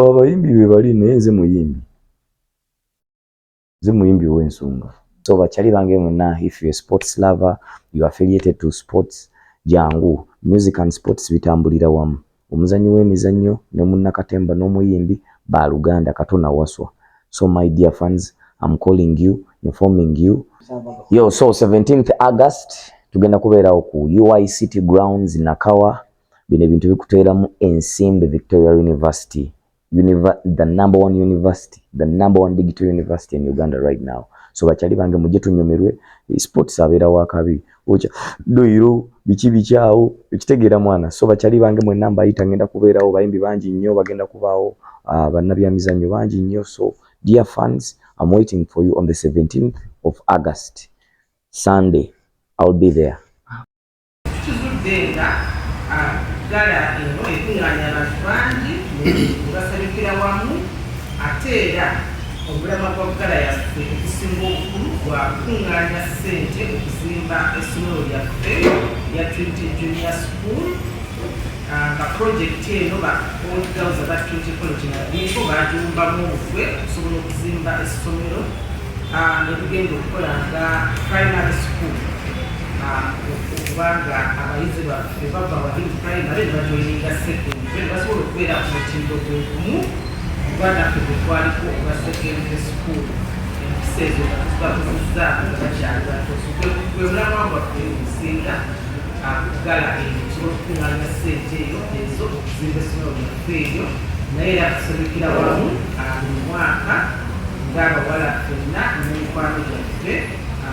Abayimbi be bali, naye nze muyimbi, nze muyimbi ow'ensonga. So bakyali bange mwenna, if you a sports lover, you affiliated to sports, jangu. Music and sports bitambulira wamu. Omuzannyi w'emizannyo ne munnakatemba n'omuyimbi baluganda katona waswa. So my dear fans, I'm calling you, informing you. Yo, so 17th August tugenda kubeerawo ku UI City Grounds, Nakawa. Bino ebintu bikuteeramu ensimbi. Victoria University, the number one university, the number one digital university in Uganda right now. So bakyali bange, mujje tunyumirwe. Sports abeera wakabi ocha doiro biki bikyawo ekitegeera mwana. So bakyali bange mwenna mbayita, ngenda kubeerawo, bayimbi bangi nnyo bagenda kubaawo, bannabyamizannyo bangi nnyo. So dear fans, I'm waiting for you on the 17th of August, Sunday. I'll be there. Tuzudde nga gala eno ekuŋŋaanya abantu bangi ne basanyukira wamu, ate era omulamwa gwa gala yaffe okusinga obukulu gwa kukuŋŋaanya ssente okuzimba essomero lyaffe lya Trinity Junior School. Nga projekiti eno ba Old Girls aba Trinity College Nabbingo bagiwumbamu omutwe okusobola okuzimba essomero ne tugenda okukola nga primary school, okubanga abayizi baffe bava wali mu primary ne bajoininga secondary ne basobola okubeera ku mutindo gwe gumu oba naffe gwe twaliko oba secondary school. Empisa ezo nga tuzibakuzizza nga bakyali bato. So gwe mulamwa gwaffe ogusinga kugala eno, tusobola okukuŋŋaanya ssente eyo ezo okuzimba essomero lyaffe eryo. Naye era tusanyukira wamu buli mwaka ng'abawala ffenna n'emikwano gyaffe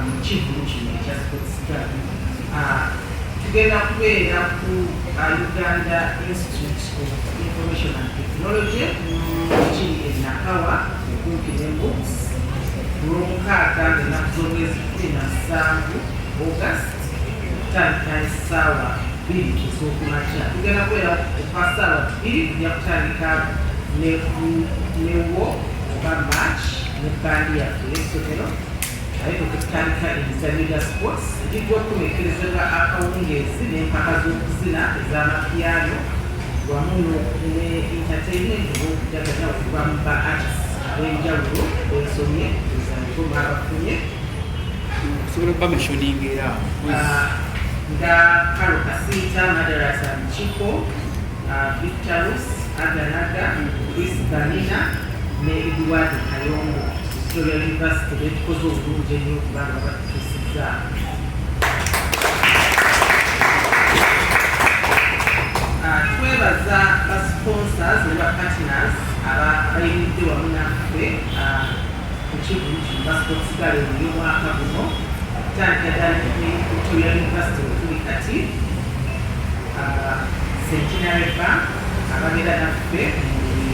mu kivvulu kino ekya sports gala. Tugenda kubeera ku Uganda Institute of Information and Technology ekiri e Nakawa okumpi ne Books ku Lwomukaaga ng'ennaku z'omwezi 17 August, okutandika essaawa 2 ez'okumakya. Tugenda kubeera okuva ssaawa 2, tujja kutandika ne walk oba march ne bandi yaffe ey'essomero, naye tukutandika emizannyo gya sports egijja okukomekkerezebwa akawungeezi n'empaka z'okuzina ez'amapiano wamu ne entertainment oba okujaganya okuva mu ba artists ab'enjawulo bensomye ezaniko mwabafunye. Osobola okuba mentioninga era? Nga Karo Kasita, Madarasa Chiko, Victorus Aganaga, Chris Banina ne Edward Kayongo, Victoria University betukoze obulungi ennyo okubanga batutuusizzaako. Twebaza ba sponsors ne ba partners abayimiridde wamu naffe ku kivvulu kino ba sports gala ey'omwaka guno, okutandika ddala ne Victoria University wetuli kati, Centenary Bank ababeera naffe mu buli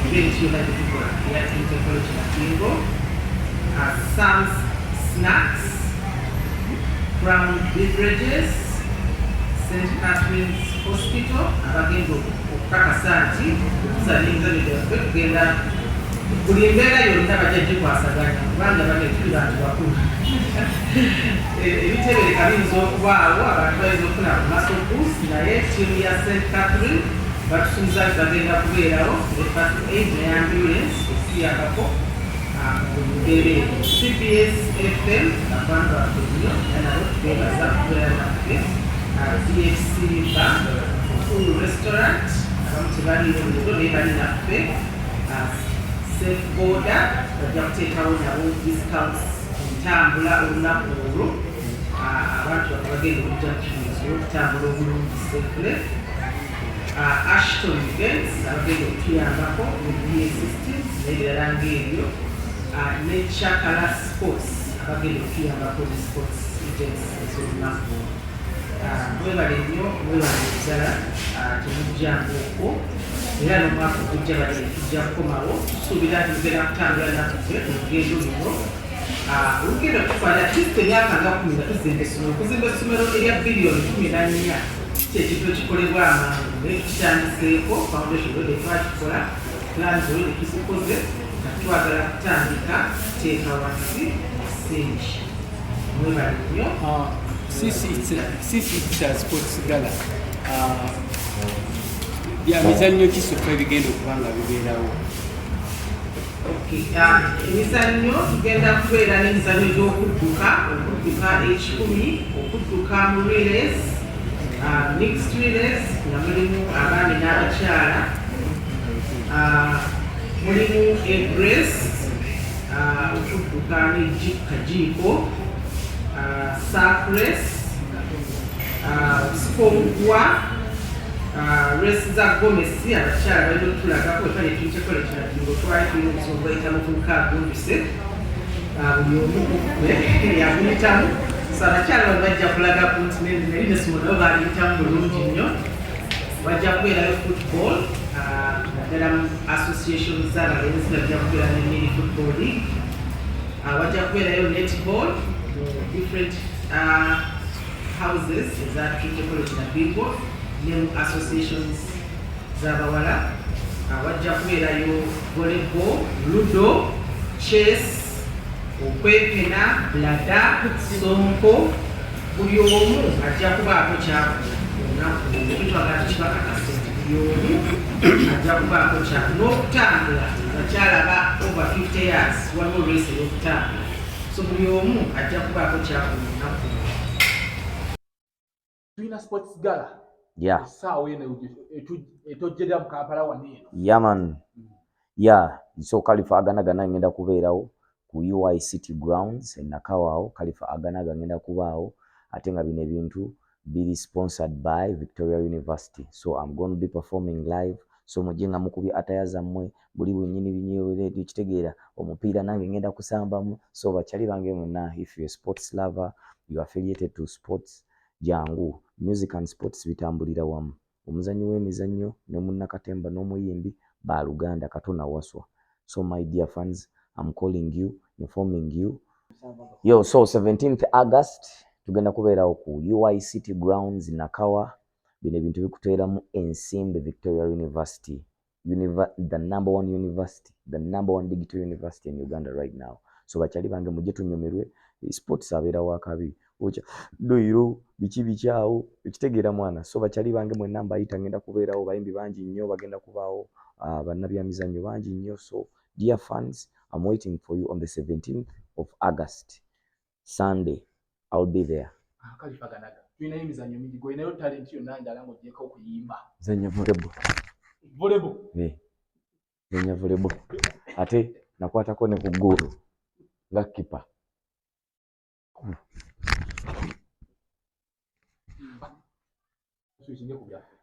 event yonna gye tukola eya Trinity College Nabbingo, Sam's Snacks, Crown Beverages, St Catherine's Hospital abagenda okukakasa nti okuzannya emizannyo gyaffe tugenda buli mbeera yonna bajja gikwasaganya, kubanga bane tuli bantu bakulu. Ebitebereka biyinza okubaawo, abantu bayinza okufuna ku muscle, naye ttiimu ya St Catherine batusuubiza nti bagenda kubeerawo ne first aid ne ambulance okutuyambako mu mbeera eyo. CBS FM bakwano baffe nnyo, era nabo tubeebaza okubeera naffe. DFC Bank, Full Restaurant, abamu tebaliiwo leero naye bali naffe. Safe Boda bajja kuteekawo nabo discounts entambula olunaku olwo. Abantu baffe bagenda okujja mu kino basobole okutambula obulungi safely. Ashton Events abagenda okutuyambako ne PA systems n'ebirala ng'ebyo, ne Chakala Sports abagenda okutuyambako ne sports events ez'olunaku olwo. Mwebale nnyo, mwebale ddala, temujjanga okwo. Era n'omwaka ogujja bali tujja kukomawo, tusuubira nti tugenda kutambula naffe olugendo luno. Olugendo tutwala at least emyaka nga 10 nga tuzimba essomero. Okuzimba essomero erya biliyoni 14 kyekintu ekikolebwa amangu, naye tukitandiseeko. Foundation already twakikola, plans already tuzikoze, nga twagala kutandika kuteeka wansi musingi. Mwebale nnyo. Since it's a sports gala, Bya mizannyo ki so far ebigenda okuba nga bibeerawo? Okay, emizannyo tugenda kubeera n'emizannyo gy'okudduka, okudduka 100, okudduka mu relays, mixed relays nga mulimu abaami n'abakyala, mulimu egg race, okudduka ne kajiiko, sack race, okusika omuguwa, race za gomesi. Abakyala balina okutulagako ekale ekintu kiragingo twali tulina obusobola bwayita muvubuka agumbise buli omu kuffe yaguyitamu. So abakyala bano bajja kulagako nti neri nesimo nabo baliyitamu bulungi nnyo. Wajja kubeerayo football, naddala mu association z'abalenzi bajja kubeera ne mini football league. Wajja kubeerayo netball mu different houses eza Trinity College Nabbingo ne mu associations z'abawala. Wajja kubeerayo volleyball, ludo, chess, okwepena, blada, sonko. Buli omu ajja kubaako kyakola olunaku olwo. Twagala tukibakakase nti buli omu ajja kubaako kyakola. N'okutambula, bakyala ba over 50 years, waliwo race ey'okutambula. So buli omu ajja kubaako kyakola olunaku olwo. Tulina sports gala essaawa eno etojjerera mu Kampala wano eno. Yeah man, yeah. So Khalifa Aganaga nange ngenda kubeerawo ku UI City Grounds e Nakawa awo. Khalifa Aganaga ngenda kubaawo, ate nga bino ebintu biri sponsored by Victoria University. So I'm going to be performing live, so mujje nga mukubye attire zammwe buli bwennyini binywere kitegeera omupiira nange ngenda kusambamu. So bakyali bange mwenna, if you're a sports lover, you affiliated to sports, jangu. Music and sports bitambulira wamu. Omuzannyi w'emizannyo ne munnakatemba n'omuyimbi baluganda katona waswa. So my dear fans, I'm calling you, informing you, yo. So 17th August tugenda kubeerawo ku UI City Grounds, Nakawa. Bino ebintu bikuteeramu ensimbi Victoria University, the number one university, the number one digital university in Uganda right now. So bakyali bange, mujje tunyumirwe. Sports abeera wakabi okya doyiro biki bikyawo ekitegeera mwana. So bakyali bange mwenna mbayita, ngenda kubeerawo. Bayimbi bangi nnyo bagenda kubaawo, bannabyamizannyo bangi nnyo. So dear fans, I'm waiting for you on the 17th of August, Sunday. I'll be there. Khalifa Ganaga, tulinayo emizannyo mingi. Gwolinayo talent yonna ndala ng'ogyeko okuyimba? Nzanya volleyball. Volleyball? Eh, nzanya volleyball, ate nakwatako ne ku ggoolo nga kipa. Tukinge ku byaffe.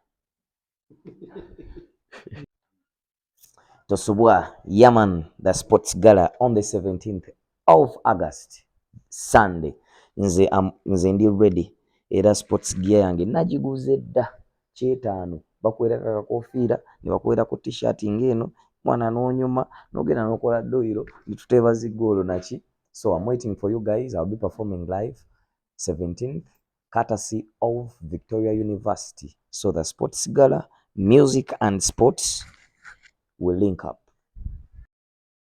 Tosubwa. Yeah man, the sports gala on the 17th of August, Sunday. Nze ndi ready, era sports gear yange nagiguze dda kyetaano. Bakuweerako akakofiira ne bakuweerako T-shirt ng'eno mwana, n'onyuma n'ogenda n'okola dduyiro ne tuteeba ziggoolo naki. So I'm waiting for you guys. I'll be performing live 17th, courtesy of Victoria University. So the sports gala, music and sports will link up.